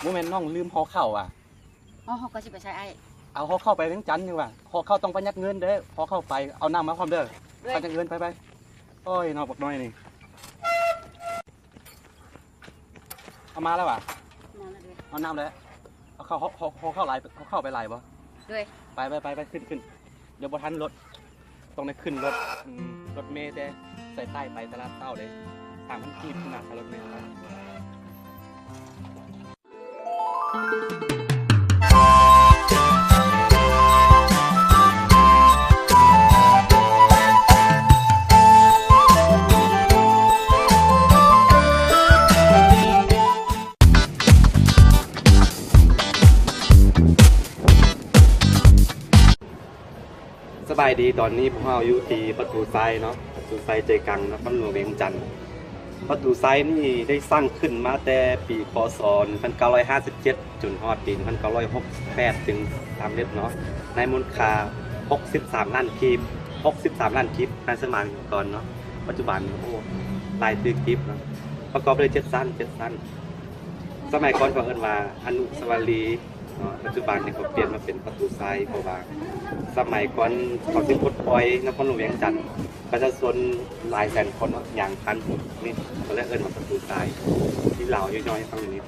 ບໍ່ແມ່ນນ້ອງລືມຫໍ່ເຂົ້າຫວາ? ຫໍ່ເຂົ້າກໍຊິໄປໃສອ້າຍ? ເອົາຫໍ່ເຂົ້າໄປວຽງຈັນນີ້ຫວາ. ຫໍ່ເຂົ້າຕ້ອງປະຢັດເງິນເດີ. ຫໍ່ເຂົ້າໄປເອົານ້ຳມາພ້ອມເດີ. ປະຢັດເງິນ ໄປໆ. ໂອ້ຍ ນ້ອງບັກນ້ອຍນີ້. ເອົາມາແລ້ວຫວາ? ມາແລ້ວເດີ. ເອົານ້ຳແລ້ວ. ເອົາເຂົ້າ ຫໍ່ເຂົ້າຫຼາຍ ຫໍ່ເຂົ້າໄປຫຼາຍບໍ່? ໂດຍ. ໄປໆໆ ຂຶ້ນໆ. ດຽວບໍ່ທັນລົດ ຕ້ອງໄດ້ຂຶ້ນລົດ ອືມ ລົດເມແຕ່ສາຍໃຕ້ໄປຕະຫຼາດເຊົ້າເດ້. ສາມພັນກີບ ໜ້າ ຄ່າລົດເມໄປ. ສະບາຍດີ, ຕອນນີ້ພວກເຮົາຢູ່ທີ່ປະຕູໄຊເນາະ, ປະຕູໄຊໃຈກາງນະຄອນຫຼວງວຽງຈັນ. ປະຕູໄຊນີ້ໄດ້ສ້າງຂຶ້ນມາແຕ່ປີ ຄ.ສ. ໜຶ່ງພັນເກົ້າຮ້ອຍຫ້າສິບເຈັດ ຈົນຮອດປີ ໜຶ່ງພັນເກົ້າຮ້ອຍຫົກສິບແປດ ຈຶ່ງສຳເລັດເນາະ, ໃນມູນຄ່າ ຫົກສິບສາມລ້ານກີບ, ຫົກສິບສາມລ້ານກີບ ໃນສະໄໝກ່ອນເນາະ. ປັດຈຸບັນ ໂອ້ ຫຼາຍຕື້ກີບເນາະ, ປະກອບດ້ວຍເຈັດຊັ້ນ ເຈັດຊັ້ນ. ສະໄໝກ່ອນເຂົາເອີ້ນວ່າອະນຸສາວະລີເນາະ, ປັດຈຸບັນນີ້ເຂົາປ່ຽນມາເປັນປະຕູໄຊ ເພາະວ່າສະໄໝກ່ອນເຂົາຊິປົດປ່ອຍນະຄອນຫຼວງວຽງຈັນ, ປະຊາຊົນຫຼາຍແສນຄົນເນາະ ຍ່າງຜ່ານນີ້ ເຂົາເລີຍເອີ້ນວ່າປະຕູໄຊ. ທີ່ລາວຍ່ອຍໆໃຫ້ຟັງນີ້.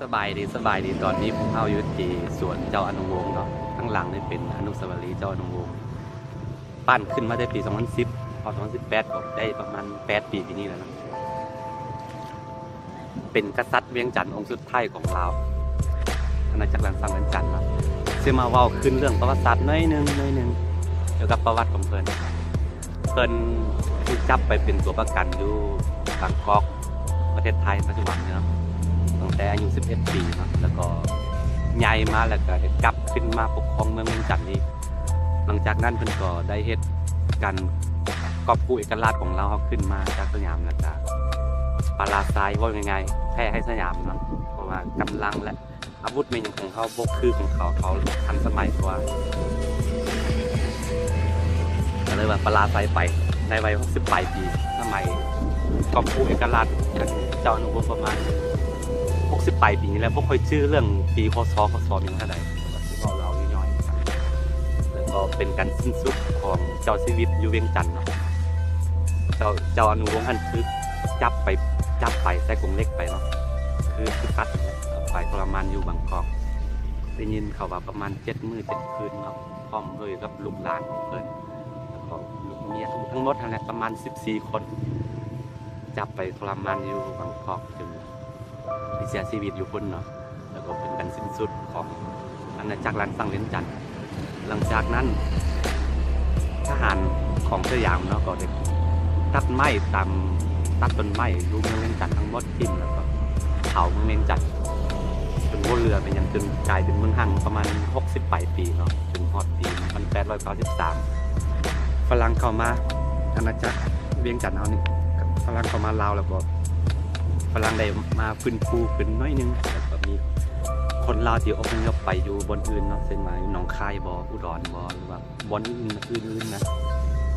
ສະບາຍດີ ສະບາຍດີ. ຕອນນີ້ພວກເຮົາຢູ່ທີ່ສວນເຈົ້າອະນຸວົງເນາະ. ຂ້າງຫຼັງນີ້ເປັນອະນຸສາວະລີເຈົ້າອະນຸວົງ, ປັ້ນຂຶ້ນມາແຕ່ປີສອງພັນສິບ ຮອດສອງພັນສິບແປດ ກໍໄດ້ປະມານແປດປີ ປີນີ້ແລ້ວເນາະ. ເປັນກະສັດວຽງຈັນອົງສຸດທ້າຍຂອງລາວ, ອານາຈັກລັງສັງວຽງຈັນເນາະ. ຊິມາເວົ້າຂຶ້ນເລື່ອງປະຫວັດສາດໜ້ອຍໜຶ່ງ ໜ້ອຍໜຶ່ງ ກ່ຽວກັບປະຫວັດຂອງເພິ່ນ. ເພິ່ນຖືກຈັບໄປເປັນຕົວປະກັນຢູ່ບາງກອກ ປະເທດໄທປັດຈຸບັນນີ້ເນາະ, ຕັ້ງແຕ່ອາຍຸສິບເອັດປີເນາະ, ແລ້ວກໍໃຫຍ່ມາ ແລ້ວກໍໄດ້ກັບຂຶ້ນມາປົກຄອງເມືອງວຽງຈັນອີກ. ຫຼັງຈາກນັ້ນເພິ່ນກໍໄດ້ເຮັດການກອບກູ້ເອກະລາດຂອງລາວເຮົາຂຶ້ນມາຈາກສະຫຍາມ, ແລ້ວກໍປະລາໄຊ, ເວົ້າງ່າຍໆ ແພ້ໃຫ້ສະຫຍາມເນາະ, ເພາະວ່າກຳລັງ ແລະ ອາວຸດແມ່ນຫຍັງຂອງເຮົາບໍ່ຄືຂອງເຂົາ, ເຂົາທັນສະໄໝກວ່າ. ກໍເລີຍວ່າປະລາໄຊໄປໃນໄວຫົກສິບປາຍປີ, ສະໄໝກອບກູ້ເອກະລາດ ເຈົ້າອະນຸວົງປະມານຫົກສິບປາຍປີນີ້ແຫຼະ. ບໍ່ຄ່ອຍຈື່ເລື່ອງປີ ພ.ສ. ພ.ສ. ແມ່ນເທົ່າໃດ, ເວົ້າເລົ່າຍ່ອຍໆ. ກໍເປັນການສິ້ນສຸດຂອງເຈົ້າຊີວິດຢູ່ວຽງຈັນເນາະ. ເຈົ້າ ເຈົ້າອະນຸວົງຫັ້ນຖືກຈັບໄປ ຈັບໄປໃສ່ກົງເຫຼັກໄປເນາະ ຄື ຄືສັດໄປທໍລະມານຢູ່ບາງກອກ. ໄດ້ຍິນເຂົາວ່າປະມານເຈັດມື້ເຈັດຄືນເນາະ ພ້ອມດ້ວຍກັບລູກຫຼານຂອງເພິ່ນ ແລ້ວກໍລູກເມຍ ທັງໝົດຫັ້ນແຫຼະປະມານສິບສີ່ຄົນ ຈັບໄປທໍລະມານຢູ່ບາງກອກ ຈົນໄປເສຍຊີວິດຢູ່ພຸ້ນເນາະ. ແລ້ວກໍເປັນການສິ້ນສຸດຂອງອານາຈັກລ້ານຊ້າງວຽງຈັນ. ຫຼັງຈາກນັ້ນ ທະຫານຂອງສະຫຍາມເນາະ ກໍໄດ້ຕັດໄມ້ຕາມ ຕັດຕົ້ນໄມ້ຢູ່ເມືອງວຽງຈັນທັງໝົດຖິ້ມ ແລ້ວກໍເຜົາເມືອງວຽງຈັນ ຈົນບໍ່ເຫຼືອເປັນຫຍັງ ຈົນກາຍເປັນເມືອງຮ້າງປະມານຫົກສິບປາຍປີເນາະ ຈົນຮອດປີໜຶ່ງພັນແປດຮ້ອຍເກົ້າສິບສາມ ຝຣັ່ງເຂົ້າມາອານາຈັກວຽງຈັນເຮົານີ້ ຝຣັ່ງເຂົ້າມາລາວ ແລ້ວກໍຝຣັ່ງໄດ້ມາຟື້ນຟູຂຶ້ນໜ້ອຍໜຶ່ງ ແລ້ວກໍມີຄົນລາວທີ່ອົບພະຍົບໄປຢູ່ບ່ອນອື່ນເນາະ ເຊັ່ນວ່າຢູ່ໜອງຄາຍບໍ ອຸດອນບໍ ຫຼືວ່າບ່ອນອື່ນໆນະ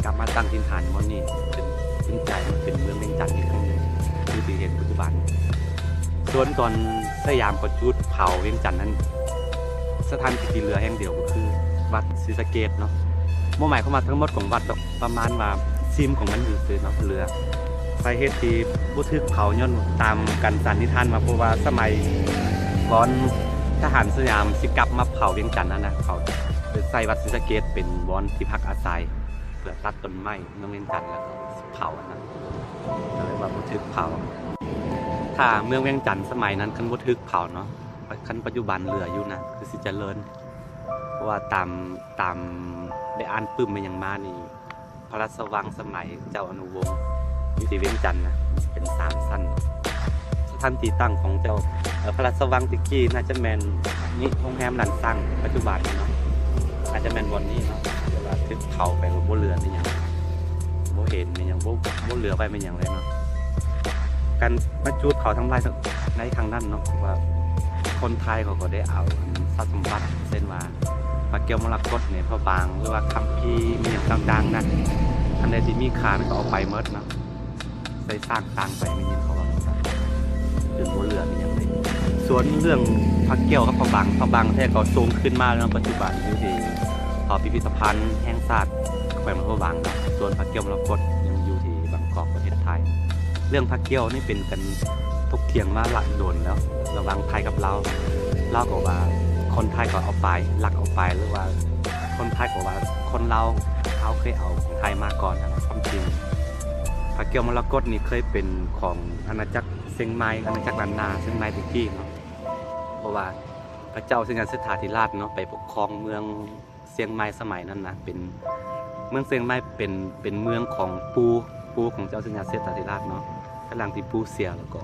ກັບມາຕັ້ງຖິ່ນຖານບ່ອນນີ້ ເປັນ ເປັນກາຍມາເປັນເມືອງວຽງຈັນອີກຄັ້ງໜຶ່ງ ຄືທີ່ເຫັນປັດຈຸບັນ. ສ່ວນຕອນສະຫຍາມປະຈູດເຜົາວຽງຈັນນັ້ນ ສະຖານທີ່ທີ່ເຫຼືອແຫ່ງດຽວກໍຄືວັດສີສະເກດເນາະ. ບໍ່ໝາຍຄວາມວ່າທັງໝົດຂອງວັດດອກ ປະມານວ່າຊິມຂອງມັນຊື່ໆເນາະ ເຫຼືອ. ສາເຫດທີ່ບໍ່ຖືກເຜົາຍ້ອນຕາມການສັນນິຖານວ່າ ເພາະວ່າສະໄໝກ່ອນທະຫານສະຫຍາມຊິກັບມາເຜົາວຽງຈັນຫັ້ນນະ ເຂົາໄດ້ໃຊ້ວັດສີສະເກດເປັນບ່ອນທີ່ພັກອາໄສ ເພື່ອຕັດຕົ້ນໄມ້ເມືອງວຽງຈັນ ແລ້ວກໍເຜົາອັນນັ້ນ ກໍເລີຍວ່າບໍ່ຖືກເຜົາ. ຖ້າເມືອງວຽງຈັນສະໄໝນັ້ນຄັນບໍ່ຖືກເຜົາເນາະ ຄັນປັດຈຸບັນເຫຼືອຢູ່ນະ ຄືຊິຈະເລີນ ເພາະວ່າຕາມ ຕາມໄດ້ອ່ານປຶ້ມແມ່ນຫຍັງມານີ້ ພະລາຊະວັງສະໄໝເຈົ້າອະນຸວົງຢູ່ທີ່ວຽງຈັນນະ ເປັນສາມຊັ້ນ. ສະຖານທີ່ຕັ້ງຂອງເຈົ້າ ເອີ ພະລາຊະວັງແຕ່ກີ້ໜ້າຈະແມ່ນນີ້ ໂຮງແຮມລ້ານຊ້າງປັດຈຸບັນນີ້ເນາະ ໜ້າຈະແມ່ນບ່ອນນີ້ເນາະ ແຕ່ວ່າຖືກເຜົາໄປ ບໍ່ເຫຼືອແມ່ນຫຍັງ ບໍ່ເຫັນແມ່ນຫຍັງ ບໍ່ ບໍ່ເຫຼືອໄວ້ແມ່ນຫຍັງເລີຍເນາະ. ການມາຈູດເຜົາທຳລາຍໃນຄັ້ງນັ້ນເນາະ ເພາະວ່າຄົນໄທເຂົາກໍໄດ້ເອົາຊັບສົມບັດ ເຊັ່ນວ່າ ພະແກ້ວມໍລະກົດໃນພະບາງ ຫຼືວ່າຄຳພີແມ່ນຫຍັງຕ່າງໆນະ ອັນໃດທີ່ມີຄ່າມັນກໍເອົາໄປໝົດເນາະ ໃສ່ຊ້າງຕ່າງໄປ ໄດ້ຍິນເຂົາເວົ້າຈັ່ງຊັ້ນ ຈົນບໍ່ເຫຼືອແມ່ນຫຍັງເລີຍ. ສ່ວນເລື່ອງພະແກ້ວກັບພະບາງ ພະບາງແທ້ກໍສົ່ງຄືນມາເນາະ ປັດຈຸບັນຢູ່ທີ່ ເອີ ພິພິທະພັນແຫ່ງຊາດແຂວງຫຼວງພະບາງເນາະ ສ່ວນພະແກ້ວມໍລະກົດຍັງຢູ່ທີ່ບາງກອກ ປະເທດໄທ. ເລື່ອງພະແກ້ວນີ້ເປັນການຖົກຖຽງມາຫຼາຍດົນແລ້ວ ລະຫວ່າງໄທກັບລາວ ລາວກໍວ່າຄົນໄທກໍເອົາໄປ ລັກເອົາໄປ ຫຼືວ່າຄົນໄທກໍວ່າຄົນລາວ ລາວເຄີຍເອົາຂອງໄທມາກ່ອນຫັ້ນນະ. ຄວາມຈິງພະແກ້ວມໍລະກົດນີ້ເຄີຍເປັນຂອງອານາຈັກຊຽງໃໝ່ ອານາຈັກລ້ານນາຊຽງໃໝ່ແຕ່ກີ້ເນາະ ເພາະວ່າພະເຈົ້າໄຊຍະເສດຖາທິລາດເນາະ ໄປປົກຄອງເມືອງ ຊຽງໃໝ່ສະໄໝນັ້ນນະ ເປັນ ເມືອງຊຽງໃໝ່ເປັນ ເປັນເມືອງຂອງປູ່ ປູ່ຂອງເຈົ້າໄຊຍະເສດຖາທິລາດເນາະ. ພາຍຫຼັງທີ່ປູ່ເສຍແລ້ວກໍ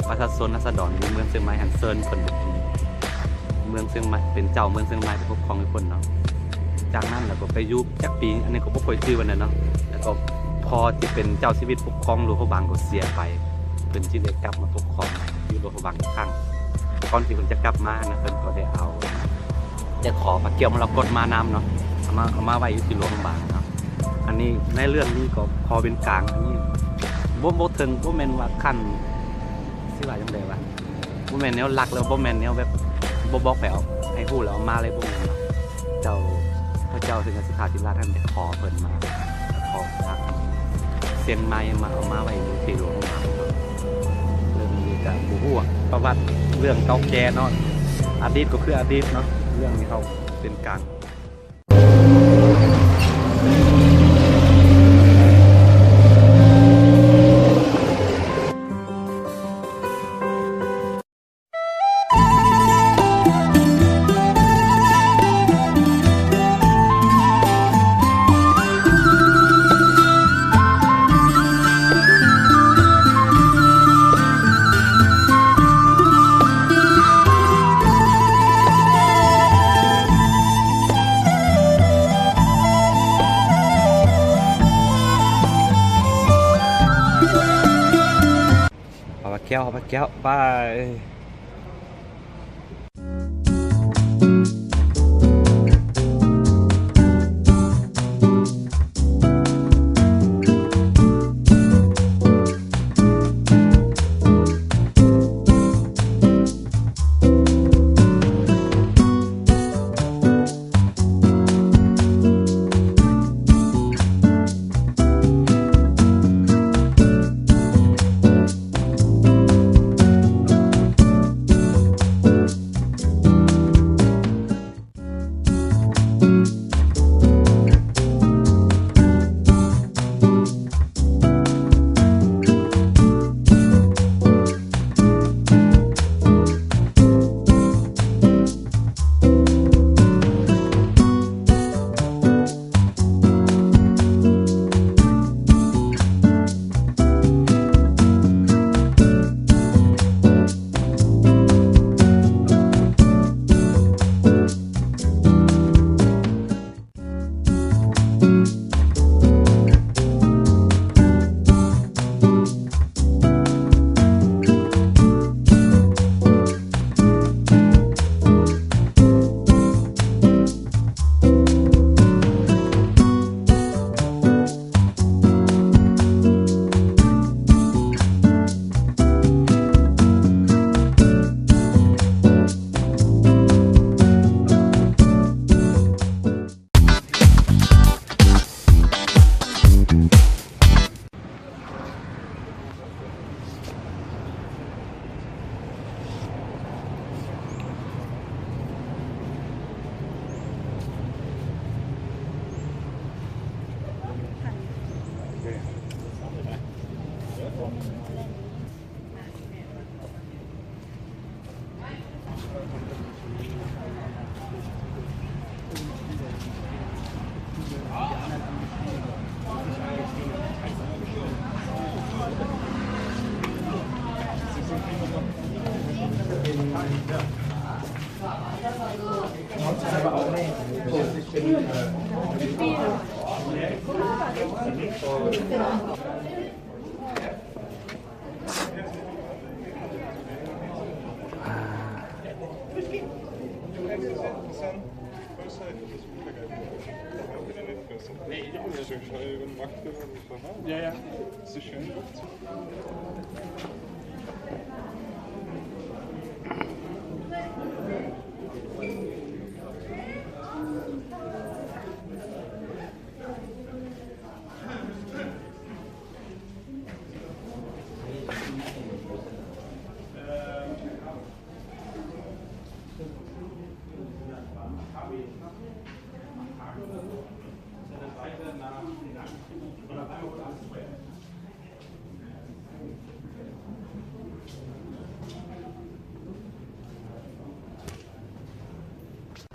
ປະຊາຊົນລາຊະດອນຢູ່ເມືອງຊຽງໃໝ່ຫັ້ນເຊີນເພິ່ນເປັນເມືອງຊຽງໃໝ່ ເປັນເຈົ້າເມືອງຊຽງໃໝ່ ໄປປົກຄອງຢູ່ພຸ້ນເນາະ. ຈາກນັ້ນແລ້ວກໍໄປຢູ່ຈັກປີ ອັນນີ້ກໍບໍ່ຄ່ອຍຈື່ປານໃດເນາະ ແລ້ວກໍພໍ່ທີ່ເປັນເຈົ້າຊີວິດປົກຄອງຫຼວງພະບາງກໍເສຍໄປ ເພິ່ນຈຶ່ງໄດ້ກັບມາປົກຄອງຢູ່ຫຼວງພະບາງອີກຄັ້ງ. ກ່ອນທີ່ເພິ່ນຈະກັບມານະ ເພິ່ນກໍໄດ້ເອົາ ຈະຂໍພະແກ້ວມໍລະກົດມານຳເນາະ ເອົາມາ ເອົາມາໄວ້ຢູ່ທີ່ຫຼວງພະບາງເນາະ. ອັນນີ້ໃນເລື່ອງນີ້ກໍຂໍເປັນກາງ ອັນນີ້ບໍ່ ບໍ່ເຖິງ ບໍ່ແມ່ນວ່າຂັ້ນ ຊິວ່າຈັ່ງໃດວະ ບໍ່ແມ່ນແນວລັກ ແລ້ວບໍ່ແມ່ນແນວແບບບໍ່ບອກໃຜເອົາ ໃຫ້ຮູ້ແລ້ວເອົາມາເລີຍ ບໍ່ແມ່ນເນາະ. ເຈົ້າ ພະເຈົ້າເສດຖາທິລາດຫັ້ນໄດ້ຂໍເພິ່ນມາ ຂໍຈາກຊຽງໃໝ່ມາ ເອົາມາໄວ້ຢູ່ທີ່ຫຼວງພະບາງເນາະ. ເລື່ອງນີ້ກະບໍ່ຮູ້ອະ ປະຫວັດເລື່ອງເກົ່າແກ່ເນາະ ອະດີດກໍຄືອະດີດເນາະ ເລື່ອງນີ້ເຮົາເປັນກາງ. ເອົາພະແກ້ວ ເອົາພະແກ້ວ ໄປ. Ja, ja.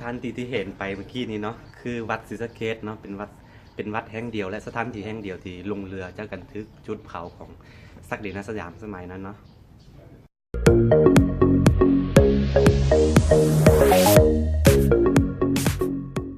ສະຖານທີ່ທີ່ເຫັນໄປເມື່ອກີ້ນີ້ເນາະ ຄືວັດສີສະເກດເນາະ ເປັນວັດ ເປັນວັດແຫ່ງດຽວ ແລະ ສະຖານທີ່ແຫ່ງດຽວທີ່ລົງເຮືອຈາກການຖືກຈຸດເຜົາຂອງສັກດິນາສະຫຍາມສະໄໝນັ້ນເນາະ.